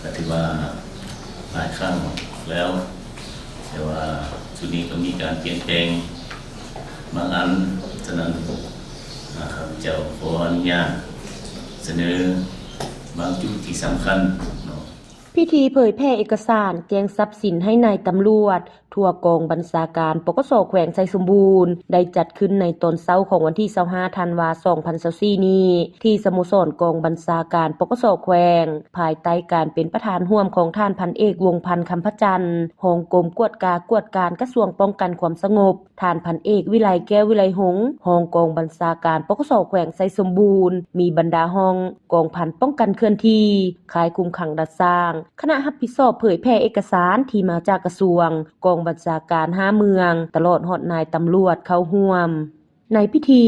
ກໍຖືວ່າຫຼາຍຄັ້ງແລ້ວ, ແຕ່ວ່າຊຸດນີ້ກໍມີການປ່ຽນແປງບາງອັນ, ສະນັ້ນ ອາ ຂ້າພະເຈົ້າຂໍອະນຸຍາດສະເໜີບາງຈຸດທີ່ສຳຄັນເນາະ. ພິທີເຜີຍແຜ່ເອກະສານແຈ້ງຊັບສິນໃຫ້ນາຍຕຳຫຼວດທົ່ວກອງບັນຊາການ ປກສ ແຂວງໄຊສົມບູນ ໄດ້ຈັດຂຶ້ນໃນຕອນເຊົ້າຂອງວັນທີຊາວຫ້າ ທັນວາ ສອງພັນຊາວສີ່ນີ້ ທີ່ສະໂມສອນກອງບັນຊາການ ປກສ ແຂວງ ພາຍໃຕ້ການເປັນປະທານຮ່ວມຂອງທ່ານພັນເອກ ວົງພັນ ຄຳພະຈັນ ຮອງກົມກວດກາກວດການກະຊວງປ້ອງກັນຄວາມສະຫງົບ, ທ່ານພັນເອກ ວິໄລ ແກ້ວວິໄລຫົງ ຮອງກອງບັນຊາການ ປກສ ແຂວງໄຊສົມບູນ, ມີບັນດາຫ້ອງ, ກອງພັນປ້ອງກັນເຄື່ອນທີ່, ຄ້າຍຄຸມຂັງດັດສ້າງ, ຄະນະຮັບຜິດຊອບເຜີຍແຜ່ເອກະສານທີ່ມາຈາກກະຊວງ, ກອງບັນຊາການຫ້າເມືອງ, ຕະຫຼອດຮອດນາຍຕຳຫຼວດເຂົ້າຮ່ວມ. ໃນພິທີ,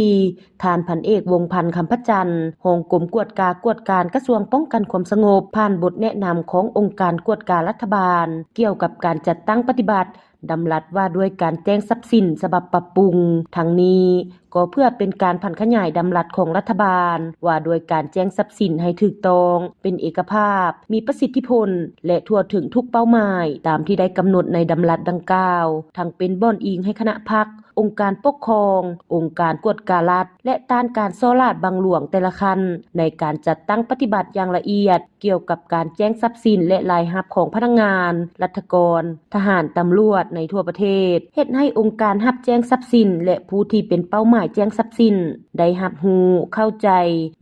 ທ່ານພັນເອກ ວົງພັນ ຄຳພະຈັນ ຮອງກົມກວດກາກວດການກະຊວງປ້ອງກັນຄວາມສະຫງົບ ຜ່ານບົດແນະນຳຂອງອົງການກວດກາລັດຖະບານ ກ່ຽວກັບການຈັດຕັ້ງປະຕິບັດ ດຳລັດວ່າດ້ວຍການແຈ້ງຊັບສິນສະບັບປັບປຸງ. ທັງນີ້ກໍເພື່ອເປັນການຜັນຂະຫຍາຍດຳລັດຂອງລັດຖະບານ ວ່າດ້ວຍການແຈ້ງຊັບສິນໃຫ້ຖືກຕ້ອງ, ເປັນເອກະພາບ, ມີປະສິດທິຜົນ ແລະ ທົ່ວເຖິງທຸກເປົ້າໝາຍ ຕາມທີ່ໄດ້ກຳນົດໃນດຳລັດດັ່ງກ່າວ, ທັງເປັນບ່ອນອີງໃຫ້ຄະນະພັກ, ອົງການປົກຄອງ, ອົງການກວດກາລັດ ແລະ ຕ້ານການສໍ້ລາດບັງຫຼວງແຕ່ລະຂັ້ນ ໃນການຈັດຕັ້ງປະຕິບັດຢ່າງລະອຽດ ກ່ຽວກັບການແຈ້ງຊັບສິນ ແລະ ລາຍຮັບຂອງພະນັກງານ, ລັດຖະກອນ, ທະຫານ, ຕຳຫຼວດໃນທົ່ວປະເທດ, ເຮັດໃຫ້ອົງການຮັບແຈ້ງຊັບສິນ ແລະ ຜູ້ທີ່ເປັນເປົ້າໝາຍແຈ້ງຊັບສິນ ໄດ້ຮັບຮູ້, ເຂົ້າໃຈ,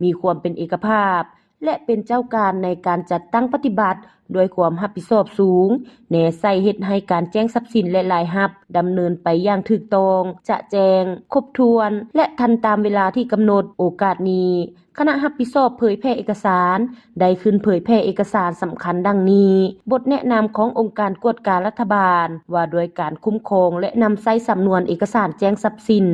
ມີຄວາມເປັນເອກະພາບ ແລະ ເປັນເຈົ້າການໃນການຈັດຕັ້ງປະຕິບັດດ້ວຍຄວາມຮັບຜິດຊອບສູງ, ແນໃສ່ເຮັດໃຫ້ການແຈ້ງຊັບສິນ ແລະ ລາຍຮັບ ດຳເນີນໄປຢ່າງຖືກຕ້ອງ, ຈະແຈ້ງ, ຄົບຖ້ວນ ແລະ ທັນຕາມເວລາທີ່ກຳນົດ. ໂອກາດນີ້, ຄະນະຮັບຜິດຊອບເຜີຍແຜ່ເອກະສານ ໄດ້ຂຶ້ນເຜີຍແຜ່ເອກະສານສຳຄັນດັ່ງນີ້: ບົດແນະນຳຂອງອົງການກວດກາລັດຖະບານ ວ່າດ້ວຍການຄຸ້ມຄອງ ແລະ ນຳໃຊ້ສຳນວນເອກະສານແຈ້ງຊັບສິນ,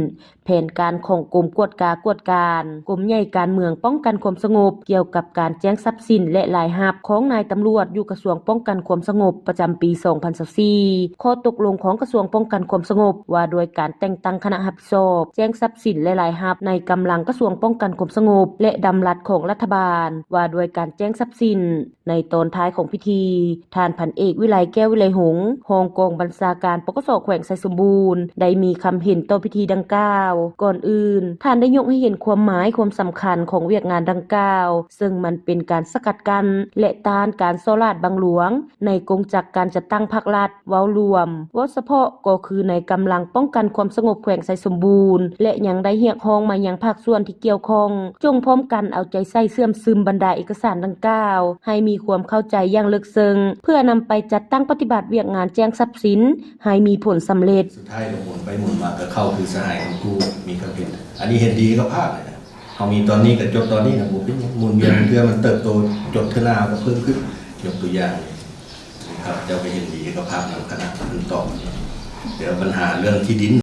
ແຜນການຂອງກົມກວດກາກວດການ, ກົມໃຫຍ່ການເມືອງປ້ອງກັນຄວາມສະຫງົບ ກ່ຽວກັບການແຈ້ງຊັບສິນ ແລະ ລາຍຮັບຂອງນາຍຕຳຫຼວດຢູ່ກະຊວງປ້ອງກັນຄວາມສະຫງົບ ປະຈຳປີສອງພັນຊາວສີ່, ຂໍ້ຕົກລົງຂອງກະຊວງປ້ອງກັນຄວາມສະຫງົບ ວ່າດ້ວຍການແຕ່ງຕັ້ງຄະນະຮັບຜິດຊອບແຈ້ງຊັບສິນ ແລະ ລາຍຮັບໃນກຳລັງກະຊວງປ້ອງກັນຄວາມສະຫງົບ ແລະ ດຳລັດຂອງລັດຖະບານ ວ່າດ້ວຍການແຈ້ງຊັບສິນ. ໃນຕອນທ້າຍຂອງພິທີ, ທ່ານພັນເອກ ວິໄລ ແກ້ວວິໄລຫົງ ຮອງກອງບັນຊາການ ປກສ ແຂວງໄຊສົມບູນ ໄດ້ມີຄຳເຫັນຕໍ່ພິທີດັ່ງກ່າວ. ກ່ອນອື່ນ, ທ່ານໄດ້ຍົກໃຫ້ເຫັນຄວາມໝາຍ, ຄວາມສຳຄັນຂອງວຽກງານດັ່ງກ່າວ, ເຊິ່ງມັນເປັນການສະກັດກັ້ນ ແລະ ຕ້ານການສໍ້ລາດບັງຫຼວງ ໃນກົງຈັກການຈັດຕັ້ງພັກລັດ ເວົ້າລວມ, ເວົ້າສະເພາະກໍຄືໃນກຳລັງປ້ອງກັນຄວາມສະຫງົບແຂວງໄຊສົມບູນ ແລະ ຍັງໄດ້ຮຽກຮ້ອງມາຍັງພາກສ່ວນທີ່ກ່ຽວຂ້ອງ ຈົ່ງພ້ອມກັນເອົາໃຈໃສ່ເຊື່ອມຊຶມບັນດາເອກະສານດັ່ງກ່າວ ໃຫ້ມີຄວາມເຂົ້າໃຈຢ່າງເລິກເຊິ່ງ ເພື່ອນຳໄປຈັດຕັ້ງປະຕິບັດວຽກງານແຈ້ງຊັບສິນໃຫ້ມີຜົນສຳເລັດ. ສຸດທ້າຍກໍໝູນໄປໝູນມາກໍເຂົ້າຄືສະຫາຍທັງຄູ່ມີຄຳເຫັນ ອັນນີ້ເຫັນດີກັບພາກເລີຍນະ. ເຮົາມີຕອນນີ້ກໍຈົດຕອນນີ້ນະ ບໍ່ເປັນຫຍັງ ໝູນວຽນເທື່ອມັນເຕີບໂຕ ຈົດເທື່ອໜ້າກໍເພີ່ມຂຶ້ນ. ຍົກຕົວຢ່າງນີ້ ຂ້າພະເຈົ້າກໍເຫັນດີກັບພາກນຳຄະນະເພິ່ນຕອບ. ແຕ່ວ່າບັນຫາເລື່ອງທີ່ດິນ